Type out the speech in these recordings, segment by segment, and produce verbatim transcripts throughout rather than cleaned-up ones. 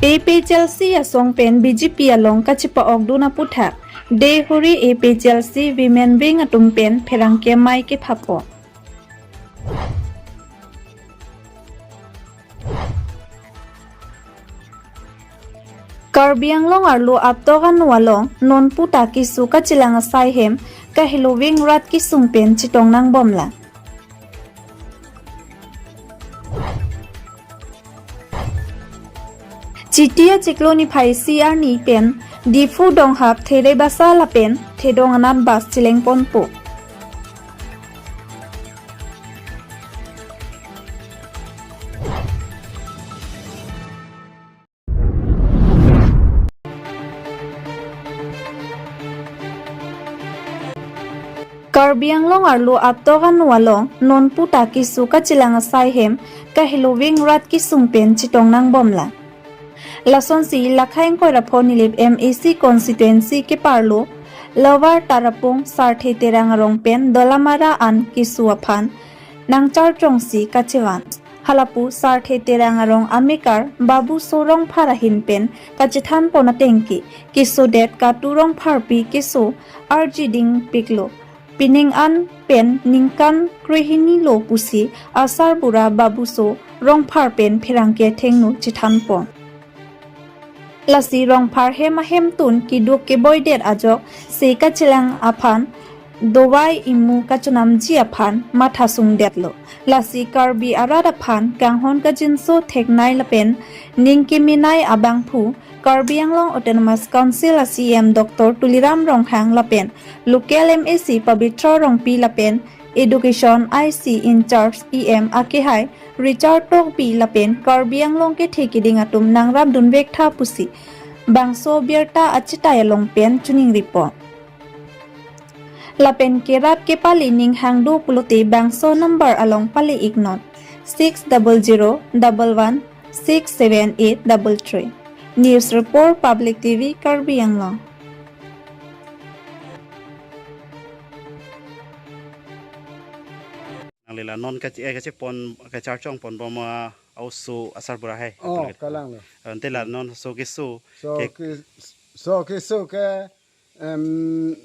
A P H L C asong pen B J P along kachepa-okdun aputhak Deihori A P H L C Women Wing atum pen pherangke amei kephapo. Karbi Anglong arlo atok ano along nonpu ta keso kachelang asai hem kaheloving rat kesung pen chetong nangbomlang. Chiti achiklo niphai isi arni pen Diphu Donghap Therebasa lapen Thedong anat bus chelengponpo. Karbi Anglong arlo atok ano along nonpu ta keso kachelang asai hem kaheloving rat kesung pen chetong nangbomlang. Lasonsi Lakhai Ingkoi ra pho Nilip M A C constituency keparlo Lower Tarapung Sarthe Terang arong pen Dolamara an keso aphan nangcharchongsi kachevan. Halapu Sarthe Terang arong amekar Babuso Rongphar ahin pen kachethanpon atengke, kesodet Katu Rongpharpi keso arjidingpiklo. Pining an pen ningkan krehini lo pusi asarbura Babuso Rongphar pen pherangke athengno chethanpon. Lasi Rongphar hem ahemtun keduk keboidet ajok se kachelang aphan dovai imu kachonamji aphan mathasungdetlo. Lasi Karbi arat aphan kanghon kajinso theknei lapen ning kemenei abangphu Karbi Anglong Autonomous Council a C E M Doctor Tuliram Ronghang lapen local M A C Pabitra Rongpi lapen Education I C in charge E M akehai Richard Tokbi lapen Karbi Anglong kethe keding atum nangrapdunvektha pusi bangso birta achitai along pen choningripon. Lapen kerap kepali ning hangdo pulote bangso number along pali-iknon, six double zero double one six seven eight double three. News report, Public T V, Karbi Anglong. Nangli la non kache, eh, kachepon, kacharchongponbom a-oso asarbura hai. Oh, apor ke. Kalanglo. Ante la non so keso. So ke, ke, so keso ke, em,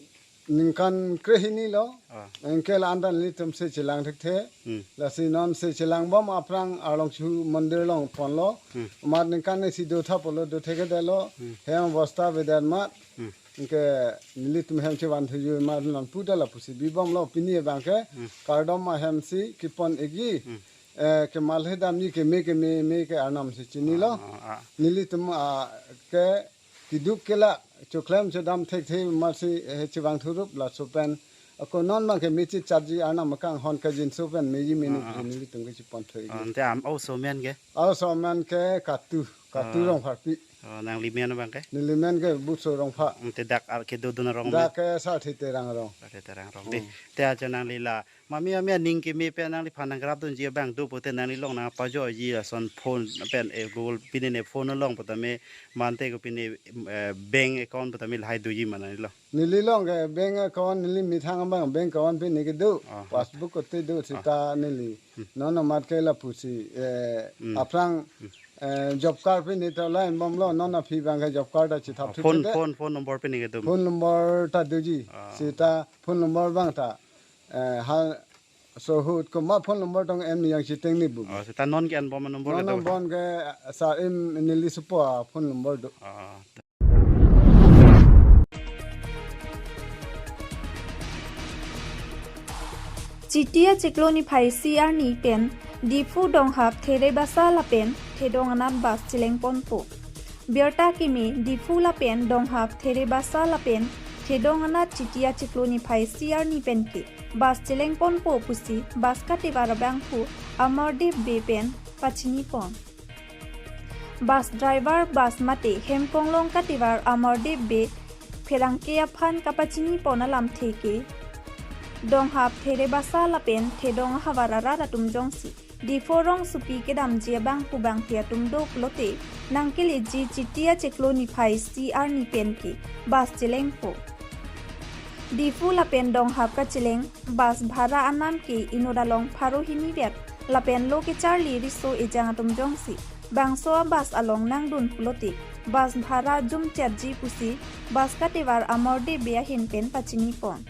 ningkan krehini lo. Ah. Anke la-an ta nelitum se chelang thekthe. Hmm. Lasi non se chelangbom aphrang Arlongchu Mandir along ponlo. Hmm. Amat ningkan isi dotha pulo, dothe kedetlo. Hmm. Hem bosta avedet amat. Hmm. Anke nelitum hem chevan thuji amat nonpu ta lapusi bibomlo, pini abangke. Hmm. Kardom ahemsi kepon-ikji. Hmm. Eh, kemalhe damji keme kememe ke arnam si chinilo. Ah, ah, ah. Nelitum, ah, ke keduk kela choklem chodam thekthe amatsi, eh, chevang thurup laso pen. Ako non abangke mechit charji arnam kanghon kajinso pen meji menu. Ah, ah. Nelitum kechepon thu-ikji. Ah, ante a-oso amen ke? A-oso amen ke Katu, Katu, ah, Rongpharpi. Oh, nangli amen abangke? Neli amen ke Buso Rongphar. Ante dak ar kedodun arong amen? Dak ke Sarthe Terang arong. Sarthe Terang arong. Hmm. Dei, te ajo nangli la mami mami aning keme pen nangliphan nangrapdunji abang do pulote nangli along nangpajoji ason phone pen, eh, Google pine ne phone along putame mante ko pine, eh, bank account putame lahai doji ma nangli along? Neli along ke bank account neli methang abang bank account pine kedo. Ah. Passbook kote do, ah, seta neli. Hmm. Non amat ke lapusi, eh, hmm, aphrang, hmm, eh, job card pine ta lain bomlo, non aphi abangke job card ta chethap, ah, thu phone, chete. Phone, phone number pine kedo. Phone number ta doji. Ah. Seta phone number abang ta, eh, ha, so ahut komat phone number tong en yang chiteng ni bu. Oh, seta non ke-enbom number. Non kedo. Enbom ke, eh, sa em neli supo a-phone number do. Ah. Chiti achiklo niphai isi arni pen Diphu Donghap Therebasa lapen Thedong anat bus chelengponpo. Birta keme Diphu lapen Donghap Therebasa lapen Thedong anat chiti achiklo niphai isi arni penke bus chelengponpo pusi bus katevar abangphu Amardev Bey pen pachinipon. Bus driver bus mate hemkonglong katevar Amardev Bey pherangke aphan kapachinipon alamthe ke Donghap Therebasa lapen Thedong ahavar arat atum jongsi Diphu rongsopi kedamji abangphu bangphi atum do pulote nangkeleji chiti achiklo niphai isi arni penke bus chelengpo. Diphu lapen Donghap kacheleng bus bhara anam ke inut along pharo hini vet lapen lo kecharli riso ejang atum jongsi bangso a-bus along nangdun pulote bus bhara jumchetji pusi bus katevar Amordev Bey ahin pen pachinipon.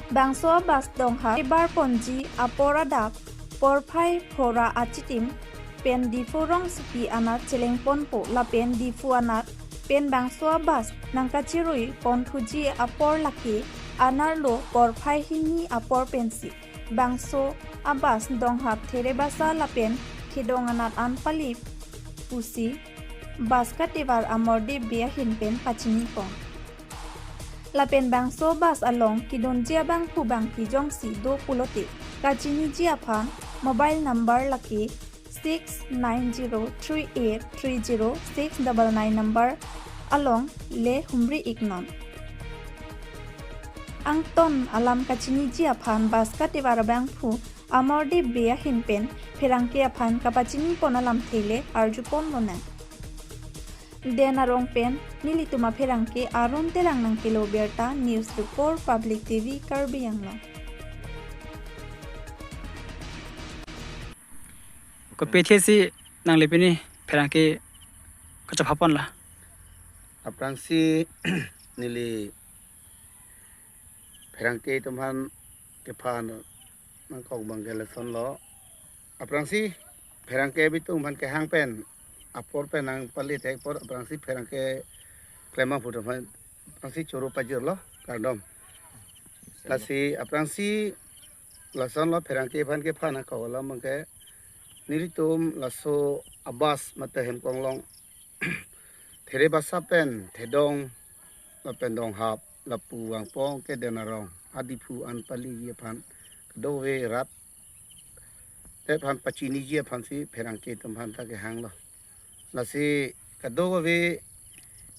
Bangso a-bus donghap kebarponji apor adap porphai phora achitim pen Diphu rongsopi anat chelengponpo lapen Diphu anat pen bangso a-bus nangkachirui ponthuji apor lake anerlo porphai hini apor pensi bangso a-bus donghap Therebasa lapen Thedong anat an pali pusi bus katevar Amordev Bey ahin pen pachinipon. Lapen bangso bus along kedunji abangphu bangphi jongsi do pulote kachiniji aphan mobile number lake six nine zero three eight three zero six double nine number along le humri iknon. Angton alam kachiniji aphan bus katevar abangphu Amordev Bey ahin pen pherangke aphan kapachinipon alamthe le arjuponlonang. Den Arong pen nelitum apherangke Arun Terang nangkelo birta, News Report, Public T V, Karbi Anglong. Kopi thesi nangle pini pherangke kachephaponlo? Aphrangsi neli pherangke atum aphan kephan nangkok abangke lasonlo. Aphrangsi pherangke abitung aphan kehang pen apor pen nangpali thek apor aphrangsi pherangke klembangphu atum aphan aphrangsi choro pajirlo, kardom. Lasi aphrangsi lasonlo pherangke aphan kephan nangkok alam abangke nelitum laso a-bus mate hemkonglong Therebasa pen Thedong lapen Donghap lapu vangpong ke Den Arong a-Diphu an paliji aphan kadokave rat te aphan pachiniji aphansi pherangke atum aphan ta kehanglo. Lasi kadokave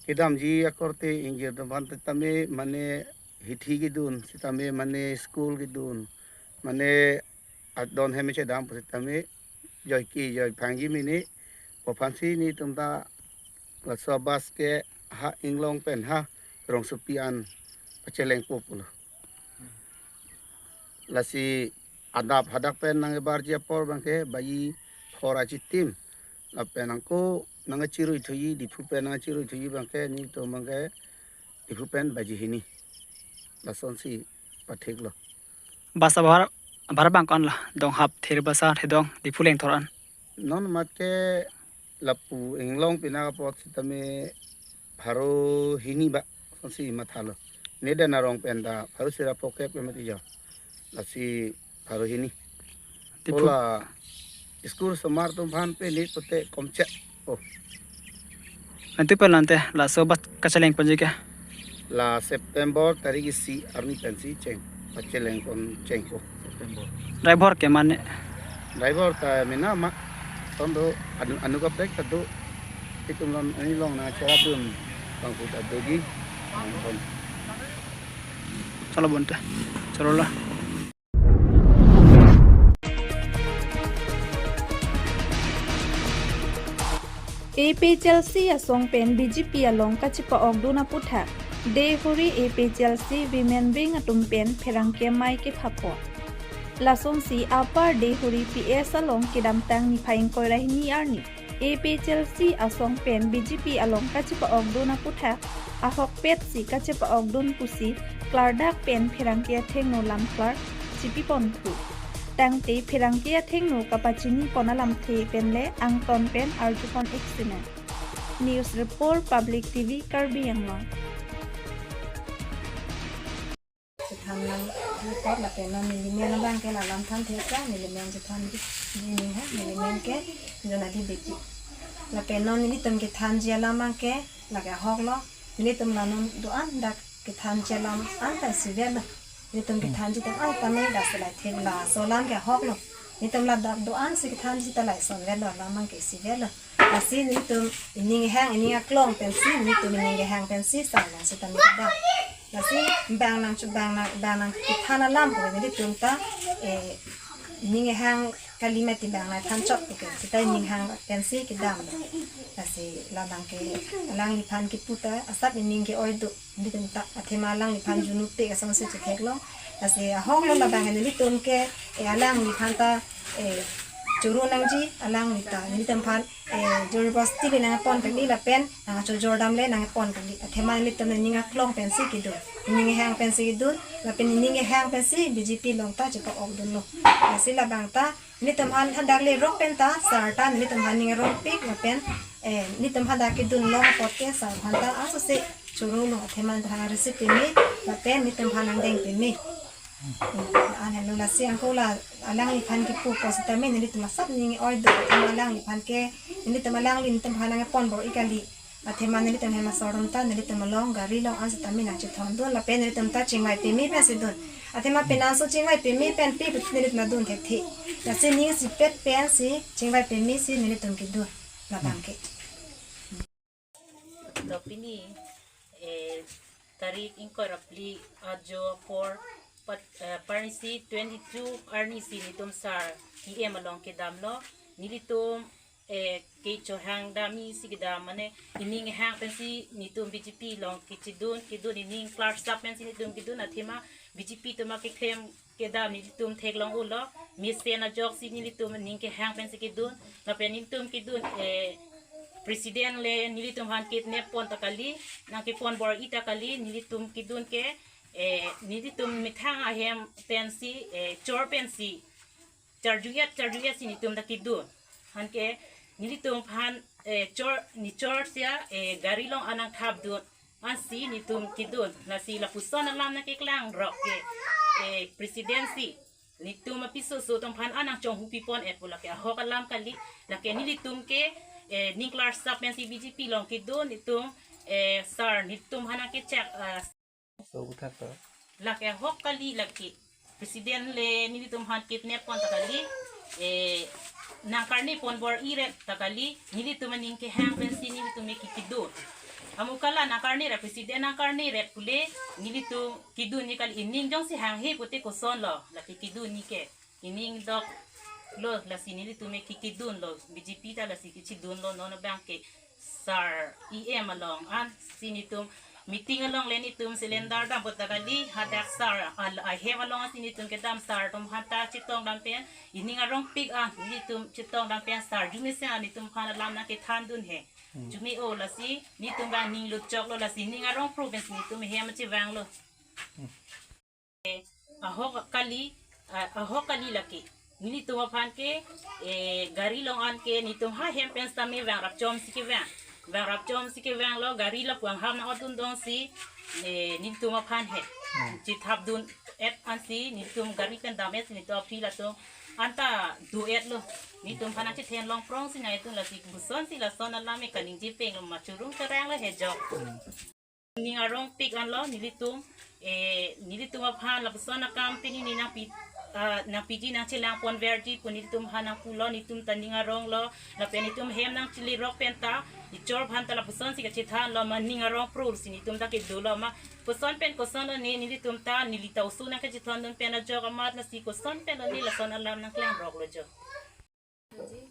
kedamji akorte ingjir atum aphan tame mane hithi kedun sitame mane school kedun mane adon hem chedam pusitame joike joi phangji mini aphansi nelitum ta laso a-bus ke ha inglong pen ha rongsopi an pachelengpo pulo. Lasi adap hadak pen nangbarji apor abangke baji phora achitim lapen angko nangchirui thuji Diphu pen nangchirui thuji abangke nelitum abangke Diphu pen baji hini. Lasonsi patheklo. Bus abhara, abhara abang ko-anlo, Donghap, Therebasa, Thedong, Diphu lengthor an? Non mat ke lapu inglong pinak apot sitame pharo hini ba sonsi mathalo. Ne Den Arong pen ta pharo sira pocket pe mati jo. Lasi pharo hini. Diphu. Hala school osomar atum aphan pe ne pote komchek. Oh. Nanti pe lante laso a-bus kachelengponji ke? La September tarik isi arni pensi cheng. Pachelengpon chengpo. September. Driver ke mane? Driver ta mena ma. Ton do anu, anu kaprek ta do. Itum lon ani long nangcherapdun abangphu ta doji. Chalo bonta. Chalo la. A P H L C asong pen B J P along kachepa-okdun aputhak Deihori A P H L C Women Wing atum pen pherangke amei kephapo. Lasonsi Upper Deihori P S along kedamtang niphai ingkoi ra hini arni A P H L C asong pen B J P along kachepa-okdun aputhak ahokpet si kachepa-okdun pusi klardak pen pherangke athengno lamklar chipiponthu. Tangte pherangke athengno kapachinipon alamthe pen le angton pen arjupon-ik sinang. News Report, Public T V, Karbi Anglong. Chethan lang report lapen non neli men abangke la lam than thek ra, neli men chethanji, neli men ha, neli men ke Jonali Beypi. Lapen non nelitum kethanji alam abangke lake ahoklo. Nelitum la non do-an dak kethanji alam anta isivet lo. Nelitum kethanji atum anta me dak selai thek laso alam ke ahoklo. Nelitum ladak do-an si kethanji ta la isonvet lo, alam abangke isivet lo. Lasi nelitum ining hang, ining aklong pensi, nelitum ining hang pensi, sa lang sitame kedam. Lasi bang nang chu, bang nang, bang nangkethan alam pu nelitum ta, eh, ining hang kali mati bang nangthan chot pu ke, sita ining hang pensi kedam. Lasi labang ke alangliphan kipu ta asap ining ke-oi do, nelitum ta athema alangliphan junu pe asonsi chethek lo. Lasi ahok lo labang nelitum ke, eh, alangliphan ta, eh, choro nangji, alangli ta nelitum aphan, eh, university le nangpon kali lapen nangchojor dam le nangpon kali. Athema nelitum nening aklong pensi kedun, nening kehang pensi kedun, lapen nening kehang pensi B J P along ta chepa-okdunlo. Lasi labang ta nelitum aphan hadak lerok pen ta sir ta nelitum aphan ning arongpik lapen, eh, nelitum hadak kedun long apot ke sir aphan ta asose choro lo, athema nangreceive peme lapen nelitum aphan nangdeng peme. Eh, an helo lasi angko la alangliphan kipu ko sitame nelitum asap ning oi do, athema alangliphan ke nelitum alangli nelitum aphan nangpon bor-i kali. Athema nelitum hem asor atum ta nelitum along gari along an sitame nangchethondun lapen nelitum ta chingvai peme pensi dun. Athema penang so chingvai peme pen pe nelitum dun thekthe. Lasi ning isipet pensi chingvai peme si nelitum kedun labang ke. To pini, eh, tarik ingkoi ra phli ajo apor pat, eh, parnisi twenty-two arnisi nelitum sir E M along kedamlo. Nelitum, eh, kechohang dam isi kedam mane nening kehang pensi nelitum B J P along kechedun, kedun nening clerk sap pensi nelitum kedun, athema B J P atum keklem kedam nelitum theklong-olo, mesen ajoksi nelitum nening kehang pensi kedun, lapen nelitum kedun, eh, president le nelitum aphan kidnap pon ta kali, nangkepon bor-i ta kali, nelitum kedun ke, eh, nelitum methang ahem pensi, eh, chor pensi, charju-et, charju-et si nelitum ta kedun. Anke nelitum aphan, eh, chor, ne chor sia, eh, gari along an nangthapdun ansi nelitum kedun. Lasi lapuson alam nangkeklang rok ke, eh, president si nelitum apiso so atum aphan an nangchonghu pipon-et pu lake ahok alam kali. Lake nelitum ke, eh, nening clerk sap pensi B J P along kedun, nelitum, eh, sir nelitum aphan nangkechak, ah, So, uthak to. Lake ahok kali lake. President le nelitum aphan kidnap pon ta kali. Eh, nangkarni pon bor-i ret ta kali. Nelitum aning kehang pensi nelitum ke kedun. Amuka la nangkarni ret, president nangkarni ret pule nelitum kedun ni kali, nening jongsi hanghe pute koson lo. Lake kedun ni ke. Nening dok lo lasi nelitum ke kedun lo, B J P ta lasi kechedun lo, non abang ke sir E M along ansi nelitum meeting along le nelitum cylinder dam pon ta kali, hadak sir al-, ahem along ansi nelitum kedam, sir atum aphan ta chetong dam pen, nening arongpik an nelitum chetong dam pen sir arjumesen an nelitum aphan alam nangkethandun he. Hmm. Arjume-o lasi nelitum abang ning lutchok lo lasi ning arong pro pensi nelitum hem chevang lo. Hmm. Ahok kali, ah, ahok kali lake. Nelitum aphan ke, eh, gari along an ke nelitum ha hem pen sitame vang rapchom si kevang. Vang rapchom si kevanglo, gari lapu angham nang-otdun dong si, eh, nelitum aphan he. Hmm. Chethapdun-et ansi, nelitum gari pen dam-et si nelitum aphi latum anta do-et lo. Nelitum aphan nangchethen longprong si nangdun lasi puson si lason alam me kaningje peng lo, ma churung cherang lo he jo. Hmm. Ning arongpik anlo nelitum, eh, nelitum aphan lapuson akam pini ne nangpi, ah, nangpiji nangchelang pon verji pu nelitum aphan nangpulo, nelitum ta ning arong lo, lapen nelitum hem nangchele rok pen ta, ne chor aphan ta lapuson si kachethan lo, ma ning arong pro si nelitum ta kedo lo, ma koson pen koson lo ne, nelitum ta neli ta oso nangkachethondun pen ajok amat lasi koson pen lo ne lason alam nangklang rok lo jo. Ji,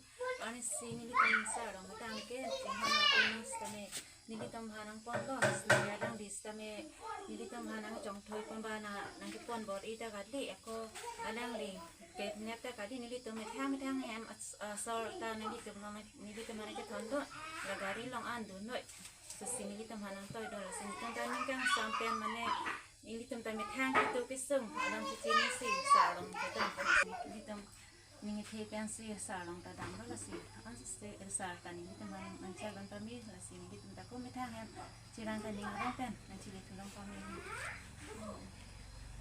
ani si nelitum sir along kedam ke, kehang atum sitame, nelitum aphan nangponlo, sitame alangli sitame, nelitum aphan nangchongthoi pon ba na, nangkepon bor-i ta kali, ako alangli kidnap ta kali, nelitum methang methang hem as-, asor ta nelitum along, nelitum aphan nangkethondun, la gari along an dunnoi. Lasi nelitum aphan nangtoidun, lasi nelitum ta ning kangsam pen mane, nelitum ta methang kedo kesung alam chechini si sir along kedam, lasi nelitum ning kethe pensi sir along ta damlo lasi. Ansi sir ta nelitum aphan nangchak dam pame lasi nelitum ta ko methang hem cherang ta ning arong pen nangchele thu long pame.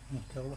Hmm, chalo.